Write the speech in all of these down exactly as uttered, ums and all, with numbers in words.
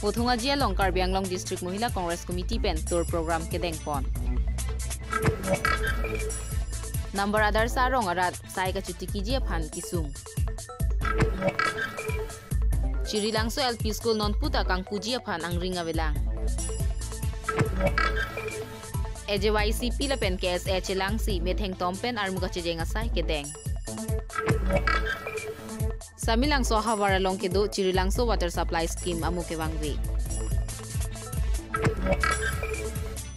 Bothung Aji along Karbi Anglong District Mohila Congress Committee pen tour program kedengpon. Number Adarsha arong arat sai kachutikiji aphan kesung. Chirilangso L P School nonputa kangkuji aphan angring avelang. A J Y C P lapen K S A chelangsi methengtom pen armu kachejeng asai kedeng. Samelangso ahavar along kedo Chirilangso Water Supply Scheme amu kevangve.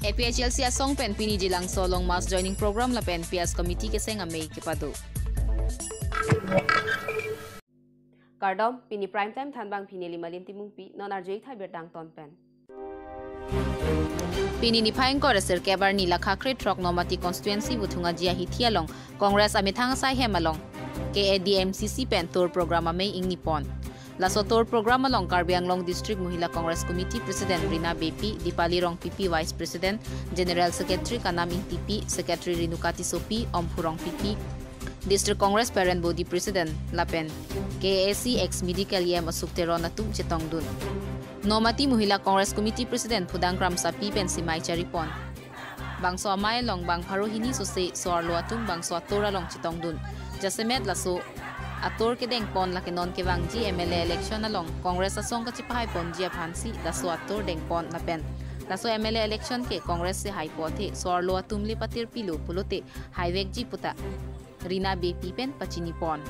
A P H L C asong pen pini Jilangso along mass joining program lapen P S committee keseng amei kepado. Kardom, pini prime time thanbang pini Limalin Timungpi, non arjui thai birta angton pen. Pini niphai ingkoi ra sirkep arni lakha krethrok Nomati constituency Bothung Aji ahithi along Congress amethang asai hem along K A D M C C pen tour program amei ingnipon. Laso tour program along Karbi Anglong District Mohila Congress Committee President Rina Beypi, Dipali Rongpipi Vice President, General Secretary Kanam Ingtipi, Secretary Renuka Tissopi, Omphu Rongpipi, District Congress Parent Body President lapen K A A C ex Medical E M Asuk Teron atum chetongdun. Nomati Mohila Congress Committee President Phudang Kramsapi pen simai charipon. Bangso amei along bang pharo hini sose so-arlo atum bangso ator along chetongdun. Jasemet laso ator kedengpon lake non kevangji M L A election along Congress asong kachepahaponji aphansi laso ator dengpon lapen laso M L A election ke Congress si haipo athe so-arlo atum le patirpilo pulote haivekji puta Rina Beypi pen pachinipon.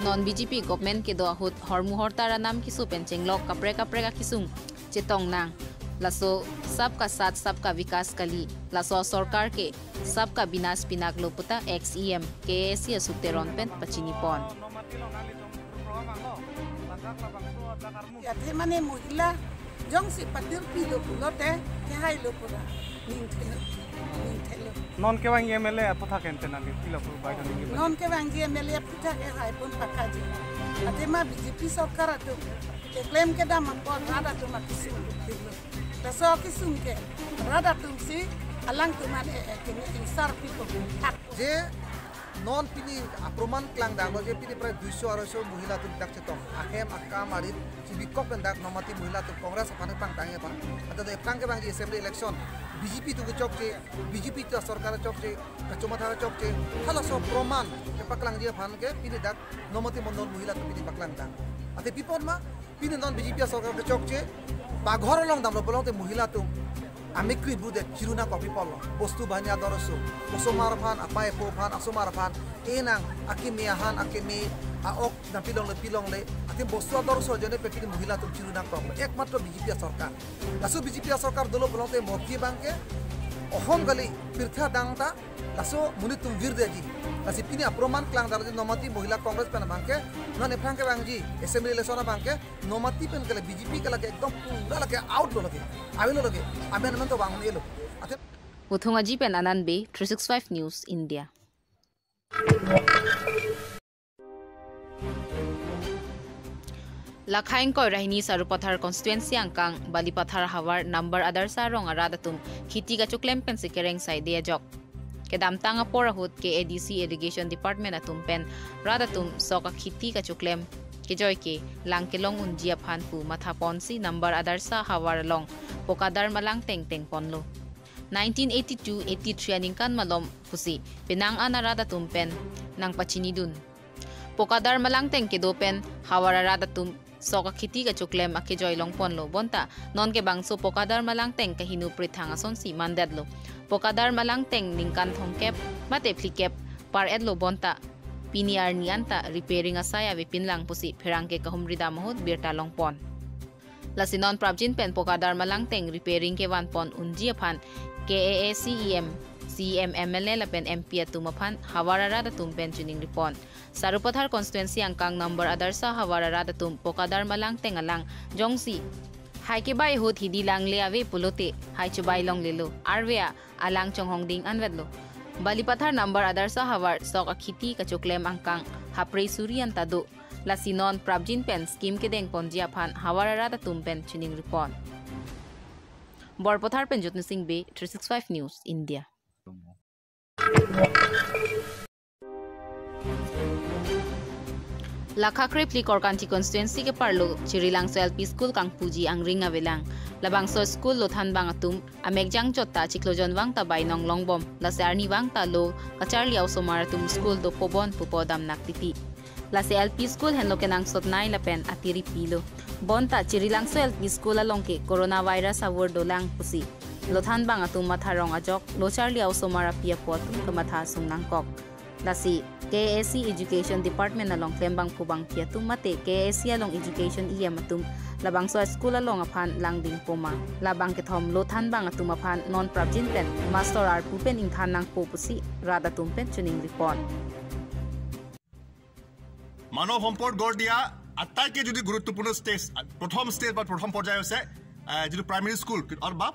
Non B J P government kedo ahut hormu hortar anam keso pen chenglok kaprek kaprek akesung chetong nang. Laso Sabka Saath Sabka Vikas kali. Laso sorkar ke Sabka Binash pinaklo puta ex E M K A A C Asuk Teron pen pachinipon. Athe mane mohila jongsi patirpilo pulote kehailo pura. Ningthelo. Ningthelo. Non kevang M L A aphuthak ente nangli pilo pu bai nangli. Non kevangji M L A aphuthak kehaipon pakaji. Athe ma B J P sorkar atum keklem kedam apot rat atum akesung pilo. Laso akesung ke rat atumsi alangtum an e, e, kini insar pipo. Hak. Je non pini aproman klangdamlo je pini prai duiso aroiso mohila atum dak chetong. Ahem akam arit chibikok pen dak Nomati mohila atum Congress aphan pangtangji aphan. Athe do ephrang kevangji assembly election B J P atum kechokche, B J P ta sorkar chokche, kachomatha chokche. Halaso proman kepaklangji aphan ke pini dak Nomati mondol mohila atum pini paklangdam. Athe pi apot ma pini non B J P asorkar kechokche, paghor along damlo pulote mohila atum amikri brudet chiruna kopi polo. Bostu bahini adorso. Osomar aphan, apei apo aphan, asomar aphan. Enang, akeme ahan, akeme, a-ok, nang pilongle, pilongle. Athe bostu adorso ajoine pe pini mohila atum chiruna kok. Ekmatro B J P asorkar. Laso B J P asorkar dolo pulote mophi abangke. Ohom kali, pirthe adang ta, laso monit atum virdeji. Lasi pini aproman klangdamlo je Nomati Mohila Congress pen abangke, non ephrang kevangji assembly election abangke, Nomati pen ke la B J P ke lake ekdom pura lake out lo lake. Avelo lake. Amen amen to vang elo. Athe Bothung Aji pen Anand Bey, three six five News India. Lakha ingkoi ra hini Sarupathar constituency angkang Balipathar havar number Adarsha arong arat atum kheti kachoklem pensi kereng saide ajok. Kedamtang apor ahut K A D C Irrigation Department atum pen rat atum sok akheti kachoklem kejoi ke lang kelong unji aphan pu mathaponsi number Adarsha havar along pokadar malang teng tengponlo. Nineteen eighty-two eighty-three aningkan malom pusi penang an arat atum pen nangpachinidun. Pokadar malang teng kedo pen havar arat atum sok akheti kachoklem akejoi longponlo bonta non ke bangso pokadar malang teng kaheno prithang asonsi mandetlo. Pokadar malang teng ningkan thomkep mate phlikep par-etlo bonta pini arni anta repairing asai avepinlang pusi pherangke kahumri dam ahut birta longpon. Lasi non prapjin pen pokadar malang teng repairing kevanpon unji aphan K A A C E M, C E M, M L A lapen M P atum aphan havar arat atum pen chiningripon. Sarupathar constituency angkang number Adarsha havar arat atum pokadar malang teng alang jongsi hai kebai ahut hidi langle ave pulote hai chobai longlelo, arve a alang chonghong ding anvetlo. Balipathar number Adarsha havar sok akheti kachoklem angkang hapre suri anta do. Lasi non prapjin pen scheme kedengponji aphan havar arat atum pen chiningripon. Borpathar pen Jotni Sing Bey, three six five News India. Lakha krephli Korkanthi constituency keparlo Chirilangso L P school kangpuji angring avelang. Labangso school lo thanbang atum amek jangchot ta chiklo jonvang ta bainong longbom. Lasi arnivang ta lo kacharli a-osomar atum school dopo bon pupo damnak titi. Lasi L P school henlo kenangsot nei lapen atiri pilo. Bonta Chirilangso L P school along ke coronavirus avur dolang pusi lo thanbang atum matha rong ajok lo charli a-osomar api apo atum kematha sung nangkok. Lasi K A A C Education Department along klembang phubang pi atum mate K A A C along education E M atum labangso school along aphan langding poma. Labang kethom lo thanbang atum aphan non prapjin pen master arpu pen ingthan nangpo pusi rat atum pen choningri pon. মানৱ সম্পদ গঢ় দিয়া আটাইতকৈ যদি গুৰুত্বপূৰ্ণ ষ্টেজ, প্ৰথম ষ্টেজ বা প্ৰথম পৰ্যায় হৈছে যিটো প্ৰাইমেৰী স্কুল আৰু বা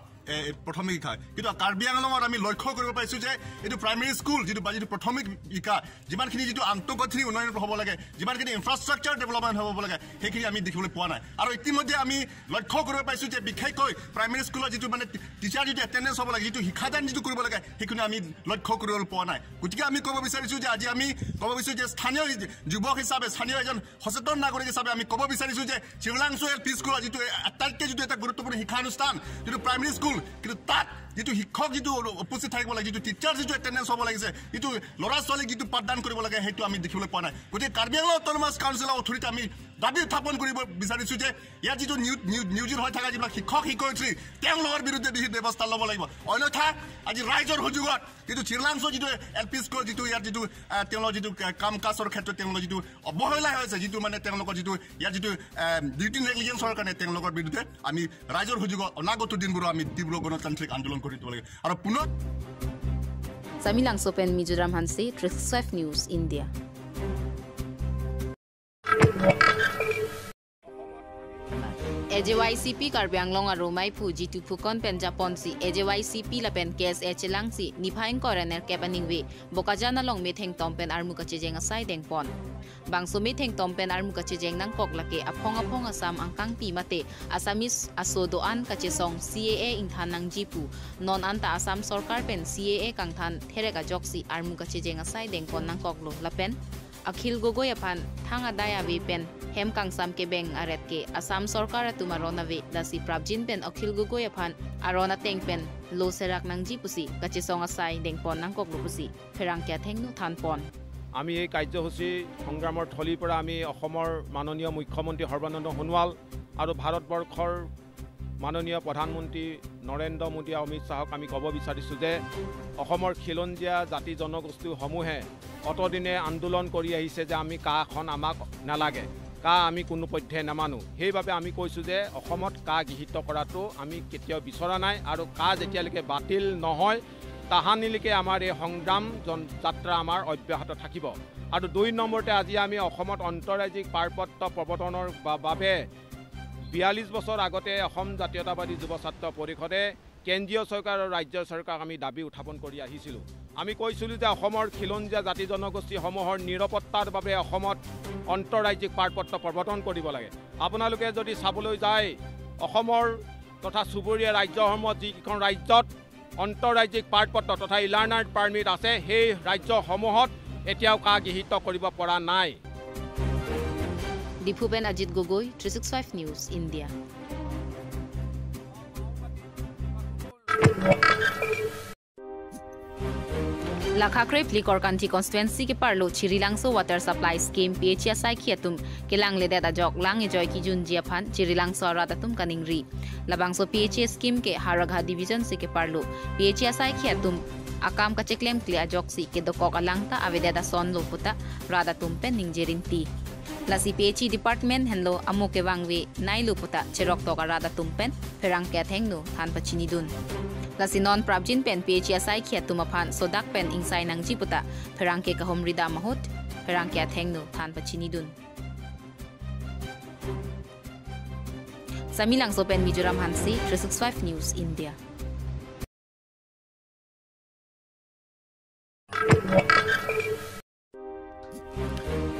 প্ৰাথমিক শিক্ষা। কিন্তু কাৰ্বি আংলঙত আমি লক্ষ্য কৰিব পাৰিছো যে এইটো প্ৰাইমেৰী স্কুল যিটো বা যিটো প্ৰাথমিক শিক্ষা, যিমানখিনি যিটো আন্তঃগাঁথনি উন্নয়ন হ'ব লাগে, যিমানখিনি ইনফ্ৰাষ্ট্ৰাকচাৰ ডেভেলপমেণ্ট হ'ব লাগে, সেইখিনি আমি দেখিবলৈ পোৱা নাই। আৰু ইতিমধ্যে আমি লক্ষ্য কৰিব পাৰিছো যে বিশেষকৈ প্ৰাইমেৰী স্কুলৰ যিটো মানে টিচাৰ যিটো এটেণ্ডেঞ্চ হ'ব লাগে, যিটো শিক্ষাদান যিটো কৰিব লাগে, সেইখিনি আমি লক্ষ্য কৰিবলৈ পোৱা নাই। গতিকে আমি ক'ব বিচাৰিছো যে আজি আমি ক'ব বিচাৰিছো যে স্থানীয় যুৱক হিচাপে, স্থানীয় এজন সচেতন নাগৰিক হিচাপে আমি ক'ব বিচাৰিছো যে চিৰিলাংচু এল পি স্কুলৰ যিটো আটাইতকৈ যিটো এটা গুৰুত্বপূৰ্ণ শিক্ষানুষ্ঠান, যিটো প্ৰাইমেৰী স্কুল, কিন্তু তাত যিটো শিক্ষক যিটো উপস্থিত থাকিব লাগে, যিটো টিচাৰ যিটো এটেণ্ডেঞ্চ হ'ব লাগিছে, যিটো ল'ৰা ছোৱালীক যিটো পাঠদান কৰিব লাগে, সেইটো আমি দেখিবলৈ পোৱা নাই। গতিকে কাৰ্বি আংলং অট'নমাছ কাউন্সিলৰ অথৰিটিত আমি দাবী উত্থাপন কৰিব বিচাৰিছো যে ইয়াত যিটো নিয়োজিত হৈ থকা যিবিলাক শিক্ষক শিক্ষয়িত্ৰী, তেওঁলোকৰ বিৰুদ্ধে বিহিত ব্যৱস্থা ল'ব লাগিব। অন্যথা আজি ৰাইজৰ সুযোগত যিটো চিৰিলাংচু যিটো এল পি স্কুল যিটো ইয়াত যিটো তেওঁলোকৰ যিটো কাম কাজৰ ক্ষেত্ৰত তেওঁলোকৰ যিটো অৱহেলা হৈছে, যিটো মানে তেওঁলোকৰ যিটো ইয়াত যিটো ডিউটি নেগলিজেঞ্চৰ কাৰণে তেওঁলোকৰ বিৰুদ্ধে আমি ৰাইজৰ সুযোগত অনাগত দিনবোৰো আমি তীব্ৰ গণতান্ত্ৰিক আন্দোলন কৰি দিব লাগে। আৰু পুনৰ Samilangso pen Mizoram Hanse, three six five News India. A J Y C P Karbi Anglong aromai phu Jitu Phukon pen japonsi A J Y C P lapen K S A chelangsi niphai ingkoi ra nerkep aningve Bokajan along metheng tom pen armu kachejeng asai dengpon. Bangso metheng tom pen armu kachejeng nangkok lake aphong aphong Assam angkangpi mate Assamese aso do-an kachesong C A A ingthan nangji pu. Non anta Assam sorkar pen C A A kangthan therek ajoksi armu kachejeng asai dengpon nangkoklo lapen Akhil Gogoi aphan thang adai ave pen hem kangsam kebeng aret ke Assam sorkar atum aron ave, lasi prapjin pen Akhil Gogoi aphan aron ateng pen lo serak nangji pusi kachesong asai dengpon nangkoklo pusi pherangke athengno thanpon. আমি এই কাৰ্যসূচী সংগ্ৰামৰ থলীৰ পৰা আমি অসমৰ মাননীয় মুখ্যমন্ত্ৰী সৰ্বানন্দ সোণোৱাল আৰু ভাৰতবৰ্ষৰ মাননীয় প্ৰধানমন্ত্ৰী নৰেন্দ্ৰ মোদী আৰু অমিত শ্বাহক আমি ক'ব বিচাৰিছোঁ যে অসমৰ খিলঞ্জীয়া জাতি জনগোষ্ঠীসমূহে অতদিনে আন্দোলন কৰি আহিছে যে আমি কাখন আমাক নালাগে, কা আমি কোনো পধ্যে নামানো। সেইবাবে আমি কৈছোঁ যে অসমত কা গৃহীত কৰাটো আমি কেতিয়াও বিচৰা নাই আৰু কা যেতিয়ালৈকে বাতিল নহয় তাহানিলৈকে আমাৰ এই সংগ্ৰাম জন যাত্ৰা আমাৰ অব্যাহত থাকিব। আৰু দুই নম্বৰতে আজি আমি অসমত অন্তঃৰাজ্যিক পাৰপত্ৰ প্ৰৱৰ্তনৰ বা- বাবে বিয়াল্লিছ বছৰ আগতে অসম জাতীয়তাবাদী যুৱ ছাত্ৰ পৰিষদে কেন্দ্ৰীয় চৰকাৰ আৰু ৰাজ্য চৰকাৰক আমি দাবী উত্থাপন কৰি আহিছিলোঁ। আমি কৈছিলোঁ যে অসমৰ খিলঞ্জীয়া জাতি জনগোষ্ঠীসমূহৰ নিৰাপত্তাৰ বাবে অসমত অন্তঃৰাজ্যিক পাৰপত্ৰ প্ৰৱৰ্তন কৰিব লাগে। আপোনালোকে যদি চাবলৈ যায় অসমৰ তথা চুবুৰীয়া ৰাজ্যসমূহত যিকেইখন ৰাজ্যত অন্তঃৰাজ্যিক পাৰপত্ৰ তথা ইলাৰ্নাৰ পাৰ্মিট আছে, সেই ৰাজ্যসমূহত এতিয়াও কা গৃহীত কৰিব পৰা নাই। Diphu pen Ajit Gogoi, three six five News India. Lakha krephli Korkanthi constituency keparlo Chirilangso Water Supply Scheme P H E asaikhi atum kelangledet ajok lang ejoi kijunji aphan Chirilangso arat atum kaningri. Labangso P H E scheme ke Howraghat division si keparlo P H E asaikhi atum akam kacheklemkle ajoksi kedokok alang ta avedet asonlo puta rat atum pen ningje rinti. Lasi P H E department henlo amo kevangve nailo puta cheroktok arat atum pen pherangke athengno than pachinidun. Lasi non prapjin pen P H E asaikhi atum aphan sodak pen ingsai nangji puta pherangke kahumri dam ahut pherangke athengno than pachinidun. Samilangso pen Mizoram Hanse, three six five News India.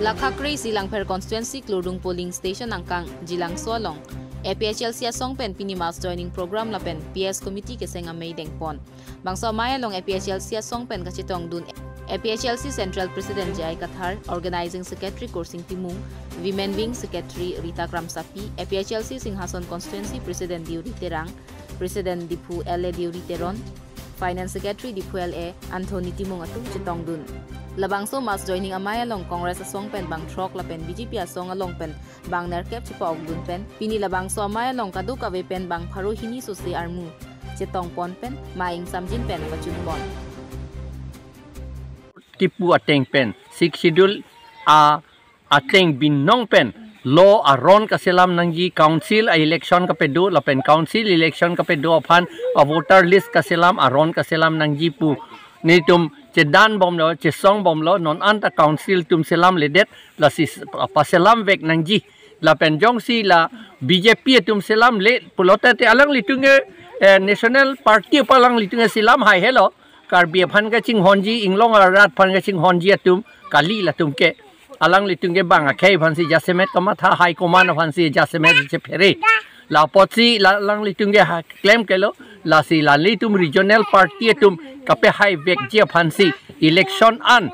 Lakha kre-isi Langpher constituency Klurdung polling station angkang Jilangso along A P H L C asong pen pini mass joining program lapen P S committee keseng amei dengpon. Bangso amei along A P H L C asong pen kachetongdun A P H L C Central President J I Kathar, Organizing Secretary Korsing Timung, Women Wing Secretary Rita Kramsapi, A P H L C Singhason Constituency President Deuri Terang, President Diphu L A Deuri Teron, Finance Secretary Diphu L A Anthony Timung atum chetongdun. Labangso mass joining amei along Congress asong pen bang throk lapen B J P asong along pen bang nerkep chepa-okdun pen, pini labangso amei along kadokave pen bang pharo hini sose armu chetongpon pen, ma ingsamjin pen pachunpon. Kipu ateng pen, Sixth Schedule a ateng binong pen, law aron kaselam nangji, council a-election kapedo lapen council election kapedo aphan a-voter list kaselam aron kaselam nangji pu nelitum chedanbomlo, chesongbomlo, non anta council atum selamledet, lasi paselamvek nangji. Lapen jongsi la B J P atum selamle pulote te alanglitum ke, eh, National Party pa alanglitum ke selam hai helo. Karbi aphan kachinghonji, inglong arat aphan kachinghonji atum kali latum ke. Alanglitum ke bang akhei aphansi jasemet kamatha, high command aphansi jasemet chephere. La apotsi la alanglitum ke ha klemkelo, lasi la nelitum regional party atum kapehaivekji aphansi election an,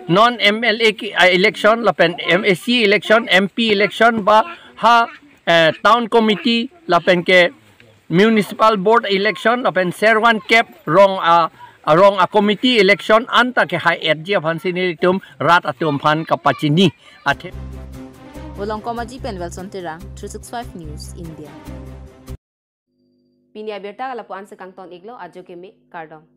non M L A ki, ah, election lapen M A C election, M P election ba ha, eh, town committee lapen ke municipal board election lapen servan kep rong a, a rong a committee election anta kehai-etji aphansi nelitum rat atum aphan kapachini. Athe Volongkom Aji pen Wilson Terang, three six five News India. Pini abirta ke lapu-an si kangton-iklo, ajo keme, kardom.